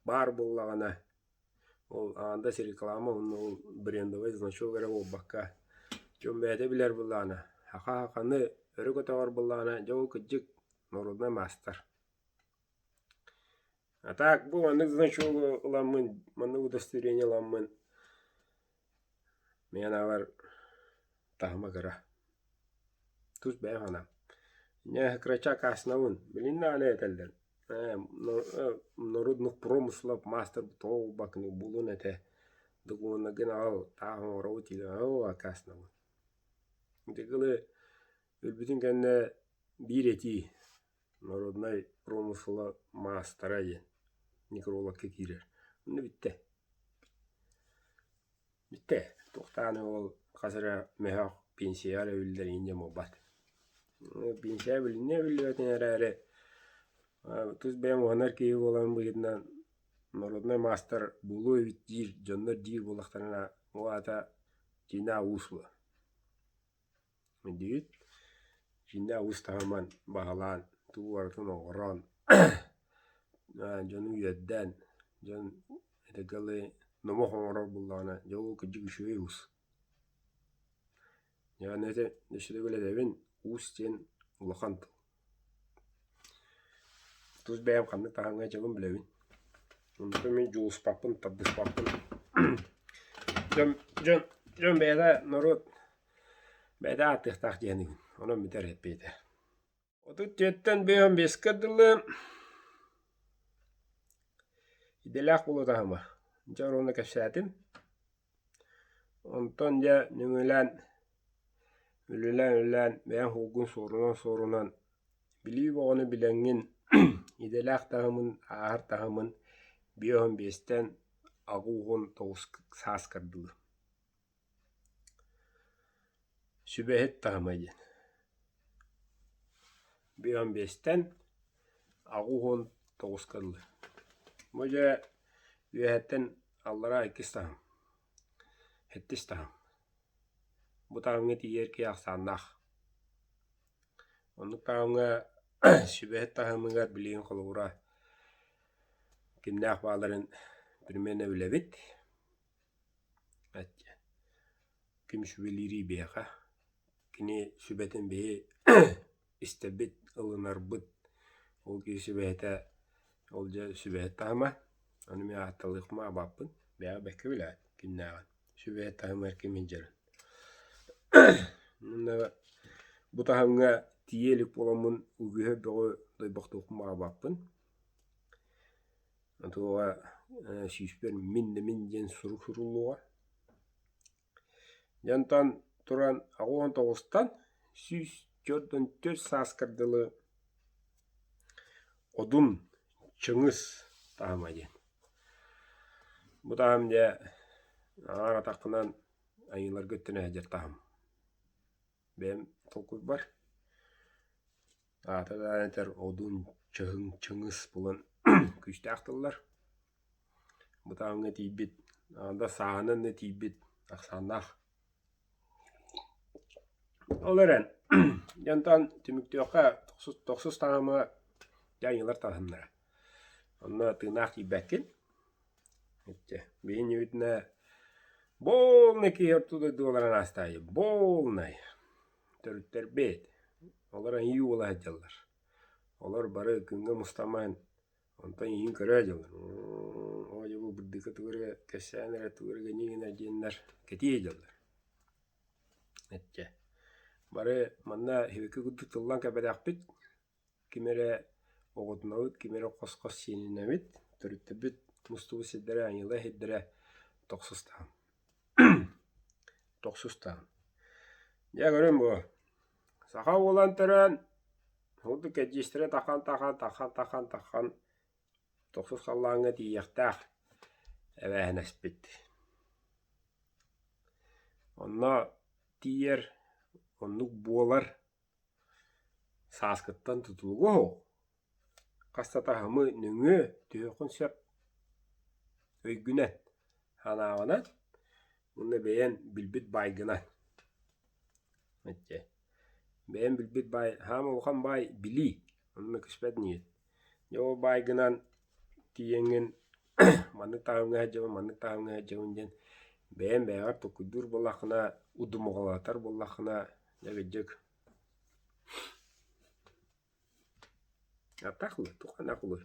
Speaker 1: баар буоллаҕына ол аҥаардас реклама уонна ол брендовай значок эрэ буолбакка дьон бэйэтэ билэр буоллаҕына саха саханы өрө көтөҕөр буоллаҕына дьэ ол кырдьык народнай маастар. А так бу маннык значогу ыламмын маннык удостоверение ыламмын мин анаабар таһыма кыра. Тус бэйэм санаам. Инньэ кырача аккаастанабын. Билин даҕаны этэллэр народных промыслов мастер тоҕо буолбаккыный булун этэ докумуоннаргын аҕал таах оҥоробут дииллэр оо аккаастанабын. Ити кылы өлбүтүн кэннэ биир этии народнай промысла маастара диэн некрологка киирэр. Онно бүттэ. Бүттэ. Туохтаан ол хас эрэ мөһөөх пенсияҕа эрэ эбиллэр инньэ буолбат. Пенсия эбилиннэ эбиллибэтин эрээри тус бэйэм уһанар киһи буолан быһыытынан народнай маастар буолуо эбит диир дьоннор диир буоллахтарына ол аата дьиҥнээх уус буолар. Диибит. Дьиҥнээх уус таһыман баһылаан тугу барытын оҥорон дьону үөрдэн дьон этэргэ дылы номох оҥорор буоллаҕына дьэ ол кырдьык үчүгэй уус. Дьэ аны ити өссө төгүл этэбин уус диэн улахан тыл. Тус бэйэм ханнык таһымҥа дьабын билэбин. Онтон мин дьулуспаппын, тардыспаппын. Дьон, дьон, дьон бэйэтэ норуот бэйэтэ ааттыахтаах диэхинигин. Онон бүтэр эппиэтэ. 34-тэн 55-ка дылы идэлээх буолуу таһыма. Дьэ оруону кэпсээтим. Онтон дьэ нөҥүөлээн үлэлээн-үлэлээн бэйэҥ уолгун суорунан-суорунан билии бөҕөнү билэҥҥин идэлээх таһымын, ааһар таһымын 55-тэн 89 сааскар дылы. Сүбэһит таһыма диэн. 55-тэн 89-ка дылы. Бу дьэ үөһэттэн аллараа иккис таһым, сэттис таһым. Бу таһымҥа тиийэр киһи ахсааннаах. Оннук таһымҥа сүбэһит таһымыгар билигин холобура кимнээх бааларын примерно билэбит. Ким сүбэлиирий биһиэхэ, кини сүбэтин биһи истэбит, ылынарбыт, ол киһи сүбэһитэ ол дьэ сүбэһит таһыма, ону мин аатталыахпын аабаппын, бэйэҕэ бэккэ билэҕит кимнээҕин, сүбэһит таһымыгар ким илдьэрин. Уонна бу таһымҥа тиийэ илик буоламмын үгүһү бөҕү дойбохтуохпун баҕарбаппын. Туоҕа сүүспэр мин да мин диэн сурук суруллуоҕа. Дьэ онтон туран 89-тан 144 сааскар дылы Одун Чыҥыс таһыма диэн. Бу таһым дьэ аҥаар атаххынан айыыларга өттүнэ сылдьар таһым. Бэйэм толкуйбар аата да этэр Одун Чыһыҥ Чыҥыс буолан күүстээх тыллар. Бу таһымҥа тиийбит, да сааһынан да тиийбит ахсааннаах. Ол эрэн, дьэ онтон түмүктүөххэ тохсус таһыма дьэ айыылар таһымнара. Онно тыыннаах тиийбэккин. Биһиги полный киһи орто дойду олорон аастаайы, полный төрүттэрбит. Олор айыы уола сылдьаллар. Олор бары күҥҥэ мустамаан онтон иһин көрөө дьыллар. Оо дьэ бу бырдыка тугу эрэ кэпсээн эрэ тугу эрэ гыныы гына диэннэр кэтии дьыллар. Эччэ бары манна сибэкки курдук тыллан кэбирэхпит Ким эрэ оҕотунабыт, ким эрэ хос-хос сиэнинэбит, төрүттэрбит мустубут сирдэрэ, айыыла сирдэрэ тохсустаҕым тохсустаҕым. Дьэ көрүҥ бу, саха буолан төрөөн, ордук кэрдиистэрэ тахан-тахан, тахан-тахан, тахан тохсус халлааҥҥа тиийиэхтээх эбээһинэспит. Онно тиийэр, оннук буолар Сааскыттан тутулуга суох, хас да таһымы нөҥүө түһүөххүн сөп өйгүнэн, санааҕынан уонна бэйэҥ билбит баайгынан. Бэйэҥ билбит баай саамай улахан баай билии, ону мөкүспэт инигин. Дьэ ол баайгынан тиийэҥҥин маннык таһымҥа сылдьабын, маннык таһымҥа сылдьабын диэн бэйэҥ бэйэҕэр толкуйдуур буоллаххына, удумаҕалатар буоллаххына, дьэ кырдьык Аттаах ылыы, туох ылыы.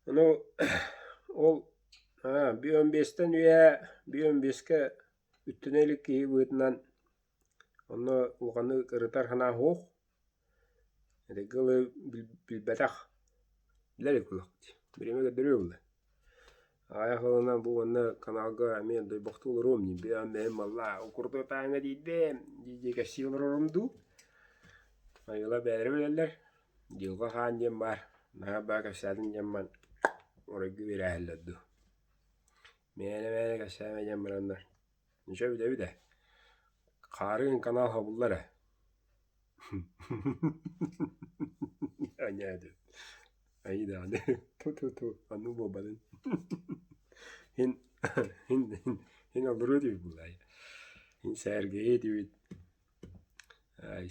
Speaker 1: Ону ол бүөн биэстэн үйэ бүөн биэскэ үттэнэ илик киһи быһыытынан онно улаханнык ырытар санаа суох. Этэҥҥэ дылы билбэтэх билэр курдук бириэмэ көрдөрүө буолла. Аҕыйах сылынан бу уонна каналга эмиэ дойбохтуу олоруом дии, бэйэм бэйэм баллаа курдук тааҥҥа тиийдим дии-дии кэпсии олорорум дуу. Айыла бэйэлэрэ билэллэр, Дьылҕа хаан диэн баар, наһаа баа кэпсээтим диэн баран оройго биэрээһэллэр дуу. Мээнэ-мээнэ кэпсээмэ диэн бараннар, ничего бүтэбит ээ, хаарыан канал хобуллар ээ. Аньаа диэн Айыы даҕаны ту-ту-ту оннук буолбатын Һин һин һин олоруо диэбит буоллаҕай Һин сээргэйиэ диэбит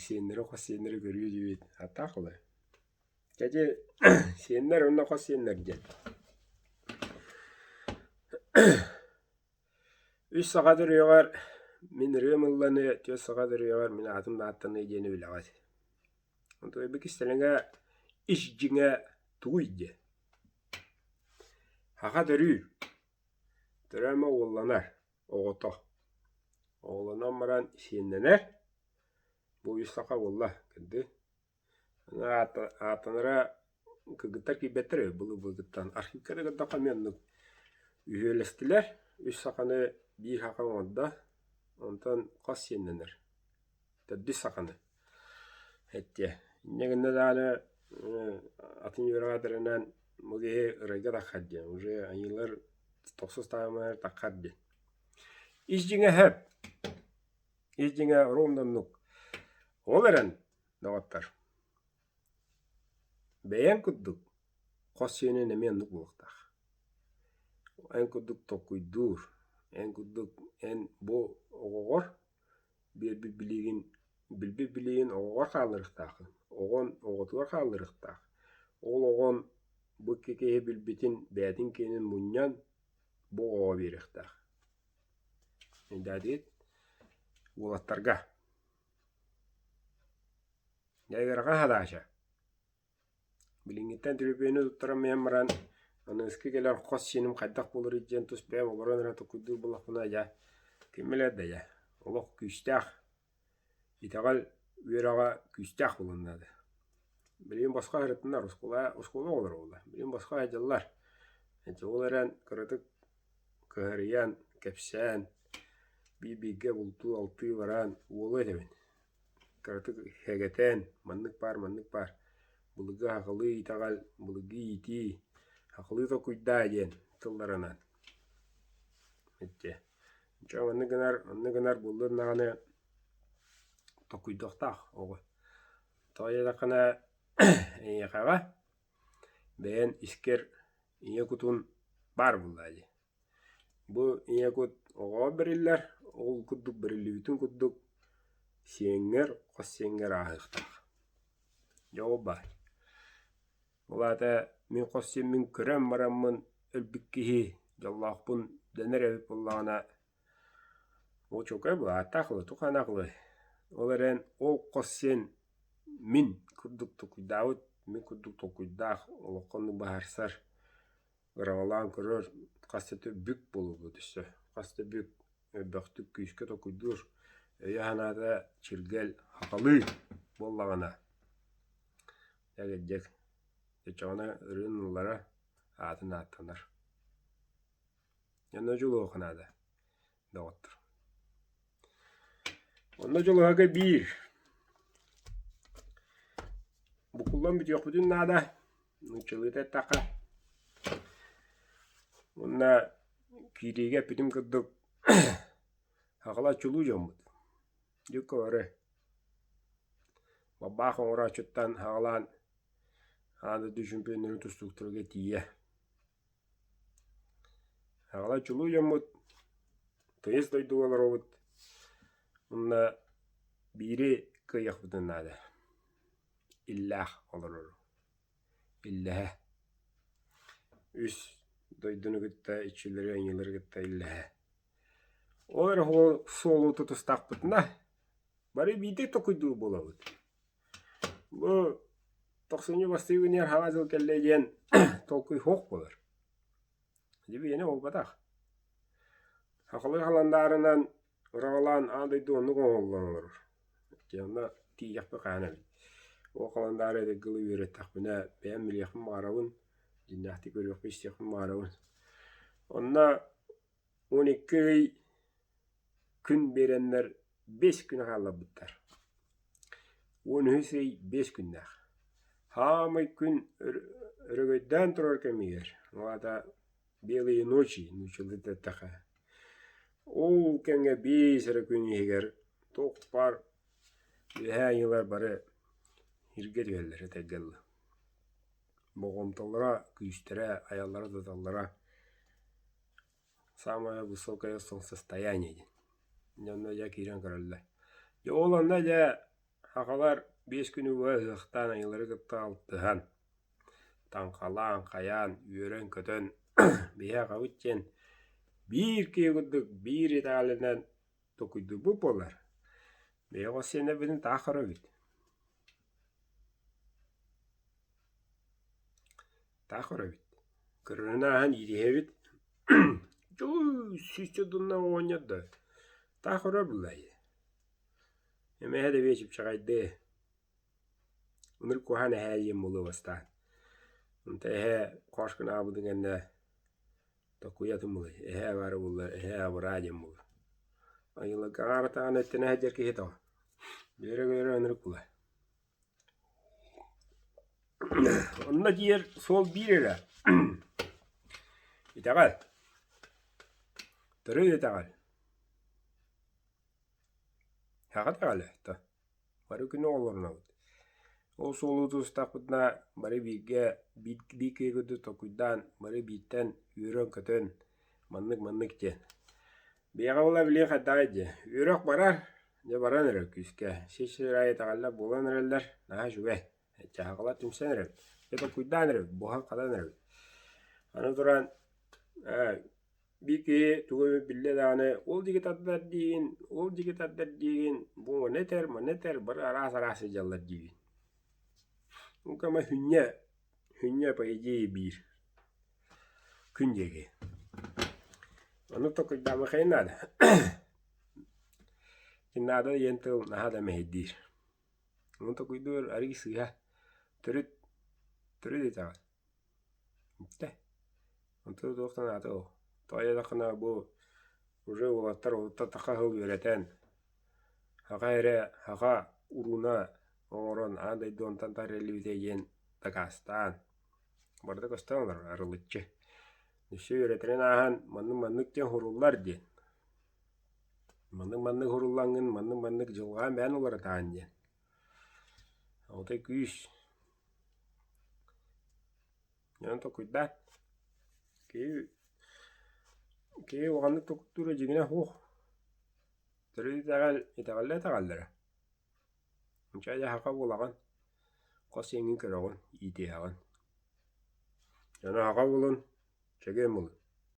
Speaker 1: сиэннэри хос сиэннэри көрүө диэбит ааттаах буолар Дьэ ити сиэннэр уонна хос сиэннэр диэн Үс саха төрүөҕэр мин ырыам ылланыа, түөрт саха төрүөҕэр мин аатым да ааттаныа диэни билэҕит. Онтон кистэлэҥэ ис дьиҥэ тугуй диэн. Саха төрүүр, төрөөмө уолланар, оҕото. Оҕолонон баран сиэннэнэр, бу үс саха буолла, кырдьык. Ааттанара кыргыттар киирбэттэр үһү былыр-былыргыттан. Архивка да көрдөххө эмиэ оннук. Үһүөлэстилэр, үс саханы биир саха оҥордо, онтон хос сиэннэнэр, төрдүс саханы эттиэ. Инньэ гынна даҕаны атын үөрэҕэ этэринэн бу киһи ырайга таххар диэн, уже айыылар тохсус таһымыгар таххар диэн. Ис дьиҥэ сөп, ис дьиҥэ ровно оннук. Ол эрэн, доҕоттор, бэйэҥ курдук хос сиэнин эмиэ оннук буолуохтаах. Эн курдук толкуйдуур, эн курдук эн бу оҕоҕор биэрбит билиигин, билбит билиигин оҕоҕор хаалларыахтааххын, оҕон оҕотугар хаалларыахтаах. Ол оҕон бу икки киһи билбитин бэйэтин киэнин мунньан бу оҕоҕо биэриэхтээх. Өйдөөтүгүт? Уолаттарга. Дьэ ыарахан задача. Билиҥҥиттэн түлүпүөнү туттаран иһэн баран, аныгыскы кэлэр хос сиэним хайдах буоларый диэн тус бэйэм олорон эрэ толкуйдуур буоллахпына, дьэ, ким билэр да дьэ, олох күүстээх, итэҕэл үөрэҕэ күүстээх буолуон наада. Билигин босхо сырыттыннар, оскуола, оскуола оҕолоро буолла. Билигин босхо сылдьаллар. Ити ол эрэн кыратык кыһарыйан, кэпсээн, биир-бииргэ бултуу-алтыы баран уолу этэбин. Кыратык сэгэтэн, маннык баар, маннык баар, былыргы сахалыы итэҕэл, былыргы иитии, сахалыы толкуйдаа диэн тылларынан ити дьэ маннык гынар, оннук гынар буоллун даҕаны толкуйдуохтаах оҕо. Тоҕо диэтэххинэ эйиэхэҕэ бэйэн искэр ийэ кутун баар буоллаҕа дии. Бу ийэ кут оҕоҕо бэриллэр, ол курдук бэриллибитин курдук сиэҥҥэр, хос сиэҥҥэр ааһыахтаах. Дьэ ол баар. Ол аата мин хос сиэммин көрөн бараммын өлбүт киһи дьоллоохпун дэнэр эбит буоллаҕына, ол чуолкай былааттаах ылыы, туох ылыы. Ол эрэн ол хос сиэн мин курдук толкуйдаабыт, мин курдук толкуйдаах, олоххо оннук быһаарсар Ыраҕалаан көрөр, хас да бүк буолуо өссө, хас да бүк элбэхтик күүскэ толкуйдуур, өйө-санаата чиргэл хахалыы буоллаҕына, эгэлдьик оччоҕуна ырыын ыллара аатын ааттанар. Онно дьулуһуохха наада, доҕоттор. Онно дьулуһарга биир букуллан бүтүөхпүтүн наада, нууччалыыта эттэххэ. Уонна киириигэ эппитим курдук сахалар чулуу дьоммут. Дьукка бары бабаах оҥорооччуттан саҕалаан аан дойду чемпионнарын тустууктарыгар тиийэ. Аҕала чулуу дьоммут тыйыс дойдуга олоробут уонна биири кыайыахпытын наада иллээх олорору иллэһэ үс дойдуну кытта иччилэри айыылары кытта иллэһэ ол эрэ суолу тутустахпытына бары биирдик толкуйдуур буолабыт Бу тохсунньу бастакы күнүгэр Саҥа дьыл кэллэ диэн толкуй суох буолар. Дьэ буолбатах. Сахалыы халандаарынан ыраҕалаан аан дойду оннук оҥоһуллан олорор. Дьэ онно тиийиэхпит хаһан эбит. Ол халандаары эргилэ үөрэттэхпинэ бэйэм билиэхпин баҕарабын, дьиҥнээхтик көрүөхпүн-истиэхпин баҕарабын. Онно 12 ый күн биэрэннэр биэс күн хаалларбыттар. 13 ый биэс күннээх. Хаамай күн өрөгөйдөөн турар кэмигэр, ол аата белые ночи нууччалыы эттэххэ, ол кэмҥэ биэс эрэ күн иһигэр туох баар үөһээ айыылар бары сиргэ түһэллэр этэргэ дылы. Болҕомтолоро, күүстэрэ, айаллара-туталлара Самое высокое солнцестояние диэн. Дьэ онно дьэ киирэн көрөллөр. Дьэ ол онно дьэ сахалар биэс күнү быһа ыһыахтаан айыылары кытта алтыһан, таҥхалаан, хайаан, үөрэн-көтөн биһи аҕабыт диэн биир киһи курдук биир итэҕэлинэн толкуйдуурбут буоллар, бэйэҕэ сиэнэрбитин таах көрөбүт. Таах көрөбүт. Көрөрүн ааһан иитиһэбит. Дьолу сүүсчэ дунна оҕонньор да таах көрөр буллай. Эмэһэ да биэ чыпчаҕайдыы. Ынырык куһаҕан эһээ диэн буолуо бастаан. Онто эһээ хош гынаабытын кэннэ. Токуйа атын буолуо, эһээ баара буоллар эһээ абыраа диэн буолуо. Айыларга аҕаратаҕына эттэнэ сылдьар киһи тоҕо? Үөрэ-үөрэ ынырык буолар. Онно тиийэр суол биир эрэ. Итэҕэл. Төрүт итэҕэл. Саха итэҕэлэ то. Бары күн оҕолорунабыт. Ол суолу тутустахпытына бары бииргэ биир биир киһи курдук толкуйдаан бары бииртэн үөрэн-көтөн маннык-маннык диэн. Биһиэхэ буолла билигин хайдаҕый диэ үөрэх барар, дьэ баран эрэр күүскэ. Сир-сир аайы итэҕэллэр буолан эрэллэр, наһаа үчүгэй. Чаһаҕалар түмсэн эрэбит, дьэ толкуйдаан эрэбит, буһан-хатан эрэбит. Аны туран ээ биир киһи тугу эмит биллэ даҕаны ол диэки тардар диигин, ол диэки тардар диигин, бу маны этэр, маны этэр, бары араас-араас сылдьаллар диигин. Ол кэмэ хүнньэ, хүнньэ по идее биир күн диэки. Ону толкуйдаамыхайын наада. Наада диэн тыл наһаа да мэһэйдиир. Ону толкуйдуур арыый сыыһа. Төрүт, төрүт итэҕэл. Иттэ. Онтон туох да наада ол. Тоҕо диэтэххинэ бу уже уолаттар уолаттар саха тыл үөрэтэн, саха эрэ саха урууна оҥорон аан дойду онтон тареллибитэ диэн дакаастаан барыта көстөн олорор арылыччы. Өссө үөрэтэрин ааһан маннык-маннык диэн суруллар диэн. Маннык-маннык суруллаҥҥын маннык-маннык дьылҕаан бэйэн уларытаҕын диэн. Отой күүс. Дьон толкуйдаан. Киһи киһи улаханнык толкуйдуура дьиҥинэ суох. Төрүт итэҕэл итэҕэллэ итэҕэллэрэ. Чэ дьэ саха буолаҕын, хос сиэҥҥин көрөҕүн, иитиэҕин. Дьону саха булун, чэгиэн булун.